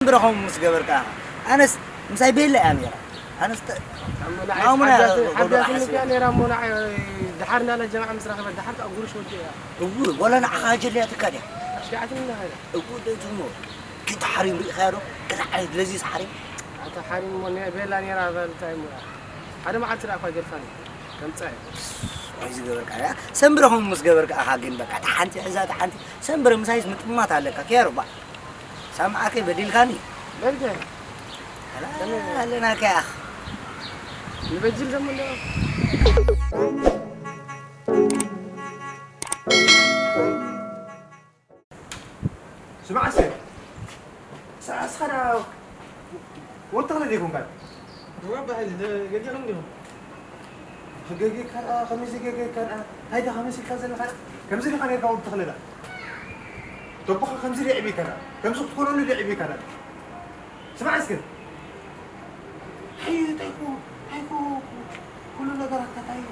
ብረኸም ምስ ገበርካ ኣነስ ምሳይ ቤላ እያ ነይራ። ኣነስ ተ- ኣሙና እያ ሓዳስ ሓዳስ ቁዱራ ሓዳስ ሓስበ። ምክያ ነይራ እሞ ንዓ ድሓር እናለ ጀማዓ ምስ ረኸበት ድሓር ከዓ ጉርሽ ወዲኡ እያ። እው ወላ ንዓኻ ጀልያትካ ድያ? ኣሽጋዓትኒ እናኸደ እው ደትሞ። ግን ተሓሪም ርኢኻዮ ዶ? ገለ ዓይነት ለዚዝ ሓሪም። ኣታ ሓሪም እሞ ነ- ቤላ ነይራ በል እንታይ እሞ እያ። ሓደ መዓልቲ ደኣ እኳ ገድፋኒ ከምጻ እያ። ወይ ዝገበርካ እያ። ሰንብረኹም ምስ ገበርካ ኣኻ ግን በቃ ተሓንቲ ሕዛ ተሓንቲ ሰንብረ ምሳይስ ምጥማት ኣለካ። ከየርባ ሳምዓከይ በዲልካኒ። በልከ ኣለና ከያኽ ንበጅል ደሞ እንደ ስማዕ እስከ፣ ሳ- እስኻ ደኣ ወዲ ተኽለ ዲኹም ካል? እዋ፣ ባህል፣ ደ-፣ ገዲኦም ዲኹም? ገጌካ ደኣ፣ ከመይሲ ገጌካ ደኣ፣ እንታይ ደኣ ከመይሲ ኢልካ ዘለኻ ደኣ? ከምዚ ዲኻ ኔርካ ወዲ ተኽለ ደኣ? ደቦኻ ከምዚ ደኣ ዕብይካ ደኣ? ከምዚ ክትኮነሉ ደኣ ዕብይካ ደኣ? ስማዕ እስከ፣ እንታይ እዩ፣ እንታይ እኮ፣ እንታይ እኮ፣ ኩሉ ነገራትካ እንታይ እዩ?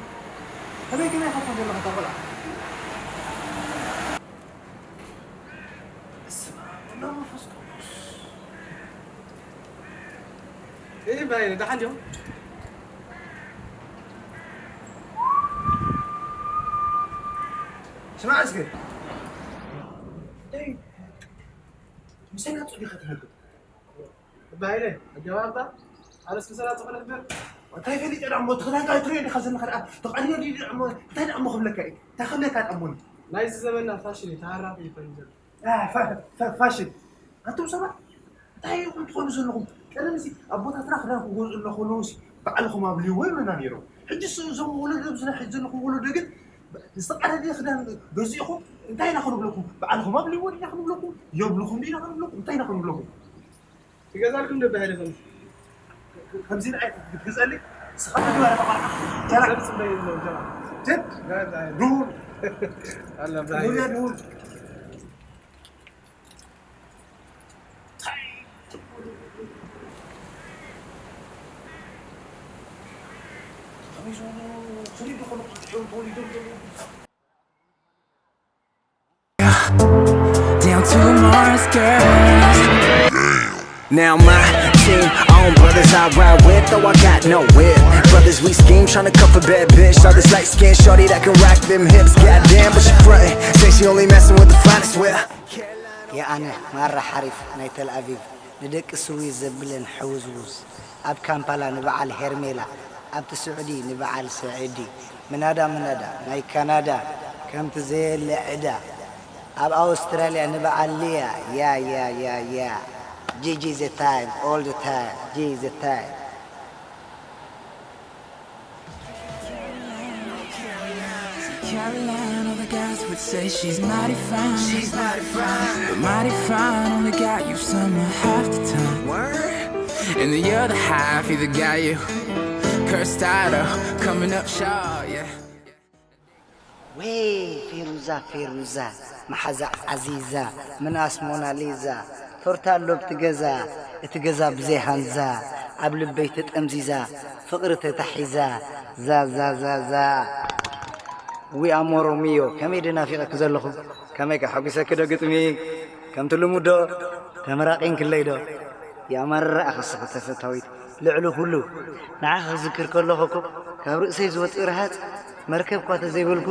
ከመይ ከመይ ኢኻ ትኾን ዘለኻ እታ ቆልዓ? በስመ ኣብ ወወልድ ወመንፈስ ቅዱስ። እህ፣ ባይ፣ ደሓን ዲኹም? ስማዕ እስከ። እይ፣ ምሳይ ናቱ ዲኻ ትነግር? ባይለ፣ ኣገባብታ፣ ኣነስ ምሳይ ናቱ ክነግር? እንታይ ፈሊጠ ደኣ እሞ፣ እቲ ክዳንካ ኣይትርእዮ ዲኻ ዘለኻ ደኣ? ተቐንዮ ድዩ ደኣ እሞ፣ እንታይ ደኣ እሞ ክብለካ እዩ? እንታይ ክብለካ ደኣ እሞ? ናይዚ ዘመንና ፋሽን እዩ፣ ተሃራፊ እዩ ኮይኑ ዘሎ። አ፣ ፋ-፣ ፋ-፣ ፋሽን። ኣንቱም ሰባት፣ እንታይ ኢኹም ትኾኑ ዘለኹም? ቀደም እዚ ኣቦታትና ክዳን ክገዝኡ እናኾለዉሲ ባዕልኹም ኣብልይዎ ይብሉና ነይሮም። ሕጂ ስ-፣ እዞም ወለዶ፣ ኣብዚ ናይ ሕጂ ዘለኹም ወለዶ ግን ዝተቐደደ ክዳን ገዚእኹም እንታይ ኢና ክንብለኩም? ባዕልኹም ኣብልይዎ ዲና ክንብለኩም? የብልኹም ዲና ክንብለኩም? እንታይ ኢና ክንብለኩም? ትገዛልኩም ዶ ባህሪ ከምዚ? ከምዚ ንዓይ ክትገዝኣለይ? ንስኻ ትግበረ ተቋርዓ። ጀራ። ሰብ ጽበይ የለውም፣ ጀራ። ጀት። ጋር ዛይ። ድሁል። ኣላ፣ ባህሪ። ኑርያ ድሁል። Down to the Mars, girl. Now my team on brothers I ride with, though I got no whip. Brothers we scheme, tryna cuff a bad bitch. Saw this light skin shorty that can rock them hips. Goddamn, but she frontin'. Say she only messing with the finest. Well, የኣነ ማራ ሓሪፍ ናይ ተልኣቪቭ ንደቂ ስዊዝ ዘብለን ሕውዝውዝ፣ ኣብ ካምፓላ ንበዓል ሄርሜላ፣ ኣብቲ ስዑዲ ንበዓል ስዕዲ፣ ምናዳ ምናዳ ናይ ካናዳ ከምቲ ዘየለ ዕዳ፣ ኣብ ኣውስትራልያ ንበዓል ሊያ፣ ያ ያ ያ ያ፣ ጂጂ ዘ ታይም፣ ኦል ዘ ታይም፣ ጂ ዘ ታይም። Caroline, all the guys would say she's mighty fine. She's mighty fine. But mighty fine only got you summer half the time. Word. And the other half either got you cursed out or coming up short, yeah. ወይ ፌሩዛ ፌሩዛ፣ መሓዛ ዓዚዛ፣ ምናስ ሞናሊዛ፣ ቶርታ ኣሎ ኣብቲ ገዛ፣ እቲ ገዛ ብዘይ ሃንዛ፣ ኣብ ልበይ ተጠምዚዛ፣ ፍቕሪ ተታሒዛ፣ ዛ ዛ ዛ ዛ። ዊ ኣሞሮ ሚዮ፣ ከመይ ደ ናፊቐኪ ዘለኹ፣ ከመይ ከ ሓጒሰኪ ዶ ግጥሚ፣ ከምቲ ልሙድ ዶ፣ ተመራቒንክለይ ዶ? የኣማርር ኣኸስኺ ተፈታዊት ልዕሊ ኩሉ ንዓኺ ክዝክር ከለኹ እኮ ካብ ርእሰይ ዝወጽእ ርሃጽ መርከብ እኳ ተዘይበልኩ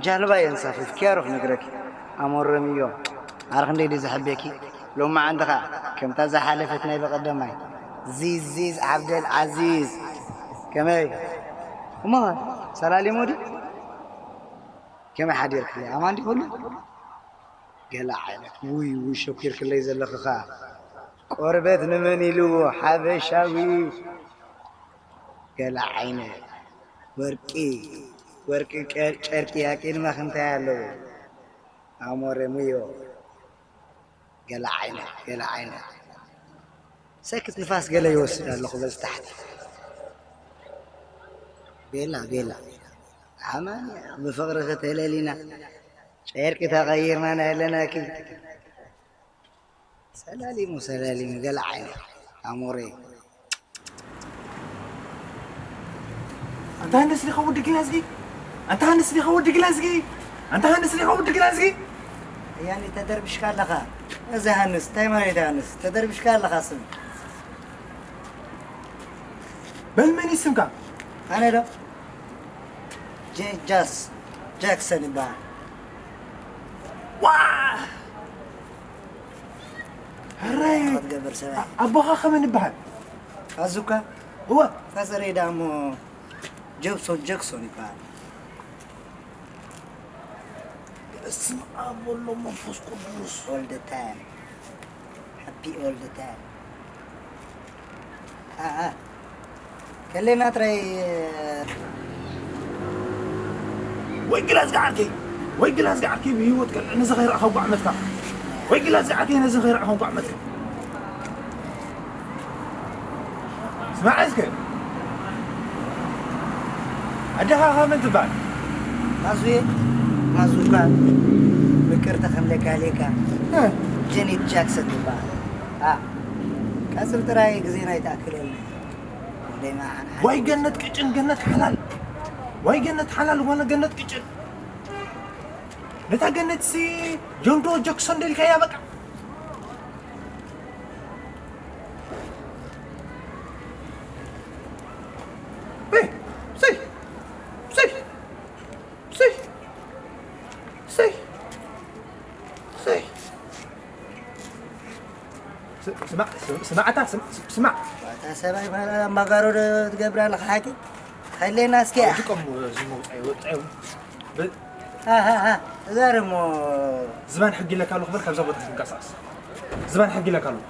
ጃልባ እየ ኣንሳፊፍ ክያሮ ክነግረኪ ኣሞረምዮ ኣረ ክንደይ ድዩ ዘሕብየኪ ሎማዓንቲ ኸዓ ከምታ ዝሓለፈት ናይ በቐደማይ ዚዚዝ ዓብደል ዓዚዝ ከመይ እሞ ሰላሊሞ ድዩ ከመይ ሓዲርክለይ ኣማን ድዩ ኩሉ ገለ ዓይነት ውይ ውይ ሸኪርክለይ ዘለኺ ኸኣ ቆርበት ንመን ኢልዎ ሓበሻዊ ገለ ዓይነት ወርቂ ወርቂ ጨርቂ ኣቂድመኺ እንታይ ኣለዎ ኣሞረ ሙዮ ገለ ዓይነት ገለ ዓይነት ሰክት ንፋስ ገለ ይወስድ ኣለኹ በዚ ታሕቲ። ቤላ ቤላ፣ ኣማን፣ ብፍቕርኺ ተለሊና፣ ጨርቂ ተቐይርና ናይ ኣለናኪ። ሰላሊሙ ሰላሊሙ፣ ገለ ዓይነት ኣሞሬ። ኣንታ ሃንስ ዲኻ ወዲ ግላዝጊ? ኣንታ ሃንስ ዲኻ ወዲ ግላዝጊ? ኣንታ ሃንስ ዲኻ ወዲ ግላዝጊ? ያኒ ተደርብሽካ ኣለኻ። እዚ ሃንስ፣ እንታይ ማለት እዩ ሃንስ? ተደርብሽካ ኣለኻ ስም። በል መን እዩ ስምካ? ኣነ ዶ? ጄ-፣ ጃስ፣ ጃክሰን ይበሃል። ዋ! ሕራይ! ክትገብር ሰብኣይ። ኣ-፣ ኣቦኻ ከመን ይበሃል? ኣዙካ? እወ። ፈዘረይ ደኣ እሞ ጆብሶን ጃክሶን ይበሃል። በስመ ኣብ ወወልድ ወመንፈስ ቅዱስ። All the time. Happy all the time. ኣ፣ ኣ። ከሌና ጥራይ፣ እ፣ ወይ ግላዝጊ ዓርከይ፣ ወይ ግላዝጊ ዓርከይ ብህይወት ከልዕ ነዚ ከይረኣኻ እንኳዕ መትካ። ወይ ግላዝጊ ዓርከይ ነዚ ከይረኣኻ እንኳዕ መትካ። ስማዕ እስከ። ኣደኻ ከመን ትበሃል? ማዙ፣ ማዙ እኳ ምቅርቲ ከም ለጋሌካ እ። ጀኔት ጃክሰን ትበሃል። ኣ፣ ቀጽል ጥራይ ግዜና ኣይትኣክለልና። ወደይ መዓን። ወይ ገነት ቅጭን፣ ገነት ሓላል። ወይ ገነት ሓላል፣ ወላ ገነት ቅጭን። ነታ ገነት ሲ ጆንዶ ጃክሰን ደልካያ በቃ። እይ፣ ሰይ፣ ሰይ፣ ሰይ፣ ሰይ፣ ሰይ። ስ-፣ ስማ-፣ ስ-፣ ስማዕታ፣ ስም-፣ ስማዕ። ኣታ ሰብኣይ፣ ኣምባጋሮ ዶ ትገብር ኣለኻ ሓቂ? ሓይለና እስኪ። ኣውድቆም፣ እዚ መውጻኢ ወጻኢ። ብ-፣ ሃ፣ ሃ፣ ሃ። እዛ ደሞ ዝባን ሕጊ ኢለካ ኣለኹ፣ በል ካብዛ ቦታ ከይትንቀሳቐስ። ዝባን ሕጊ ኢለካ ኣለኹ።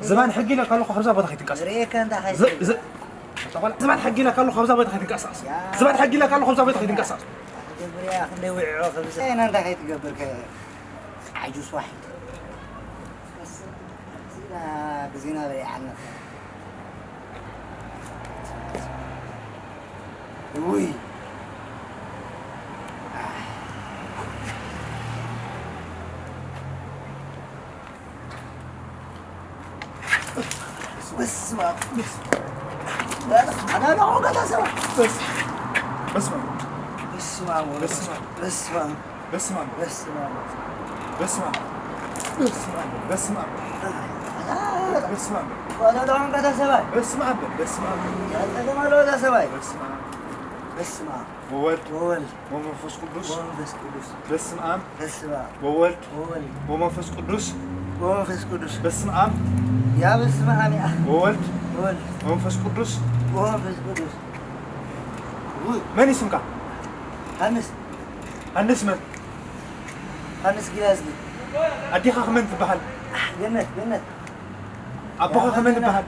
ዝባን ሕጊ ኢለካ ኣለኹ፣ ካብዛ ቦታ ከይትንቀሳቐስ። ርእየካ እንታይ ሓይሲ? ዝ-፣ ዝ-፣ ኣታ ቆልዓ፣ ዝባን ሕጊ ኢለካ ኣለኹ፣ ካብዛ ቦታ ከይትንቀሳቐስ። ያ። ዝባን ሕጊ ኢለካ ኣለኹ፣ ካብዛ ቦታ ከይትንቀሳቐስ። ክትገብር እያ፣ ክንደይ ውዕዖ ከምዚ። ኣይና እንታይ ከይትገብር ከ-፣ ዓጁስ ዋሒድ። በስ፣ ግዜና፣ ግዜና በሊዓና። ውይ። በስመ ኣብ። በስ-፣ ኣና፣ ኣና፣ ኣና፣ ኣና፣ በስ-፣ በስመ ኣብ። በስመ ኣብ ወወልድ። በስመ ኣብ። በስመ ኣብ። በስመ ኣብ። በስመ ኣብ። በስመ ኣብ። በስመ ኣብ። በስመ ኣብ። በስመ ኣብ። ቆሎ ደም ገዛ ሰባይ። በስመ ኣብ። በስመ ኣብ። ያልተገመ ገዛ ሰባይ። በስመ ኣብ። በስመ ኣብ። ወወልድ። ወወልድ። ወመንፈስ ቅዱስ። ወመንፈስ ቅዱስ። በስመ ኣብ። በስመ ኣብ። ወወልድ። ወወልድ። ወመንፈስ ቅዱስ። ወመንፈስ ቅዱስ። በስመ ኣብ። ያ በስመ ኣብ ያ። ወወልድ። ወወልድ። ወመንፈስ ቅዱስ። ወመንፈስ ቅዱስ። ውይ። መን እዩ ስምካ? ሃንስ። ሃንስ መን? ሃንስ ጊላዝጊ። ኣዴኻ ከመን ትበሃል? ኣሕ፣ ገነት፣ ገነት። ኣቦኻ ያ ከመን ገነት። ይበሃል?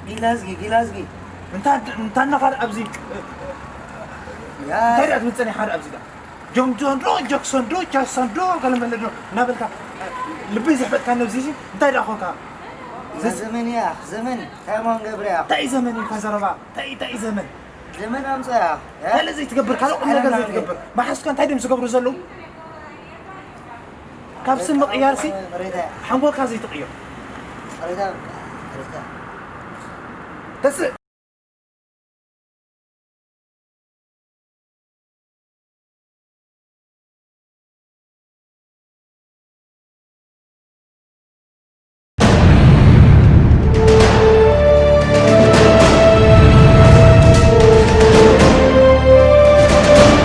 ጊላዝጊ፣ ጊላዝጊ። እንታ፣ እንታ እናኻ ደኣ ኣብዚ፣ ያ። እንታይ ደኣ ትብል ጸኒኻ ደኣ ኣብዚ ደኣ? ጆን ጆን ዶ፣ ጃክሶን ዶ፣ ጃክሶን ዶ፣ ገለመለ ዶ እናበልካ ልበይ ዘሕበጥካኒ ኣብዚ፣ እንታይ ደኣ ኾንካ? ዘመን እያ፣ ዘመን። እንታይ እሞ ክንገብር እያ? እንታይ እዩ ዘመን ኢልካ ዘረባ? እንታይ፣ እንታይ እዩ ዘመን? ዘመን ኣምፅኦ እያ። ካልእ ዘይትገብር፣ ካልእ ቁም ነገር ዘይትገብር። መሓዝካ እንታይ ድዮም ዝገብሩ ዘለዉ? ካብ ስም ምቕያርሲ ሓንጎልካ ዘይትቕይር። ተስእ።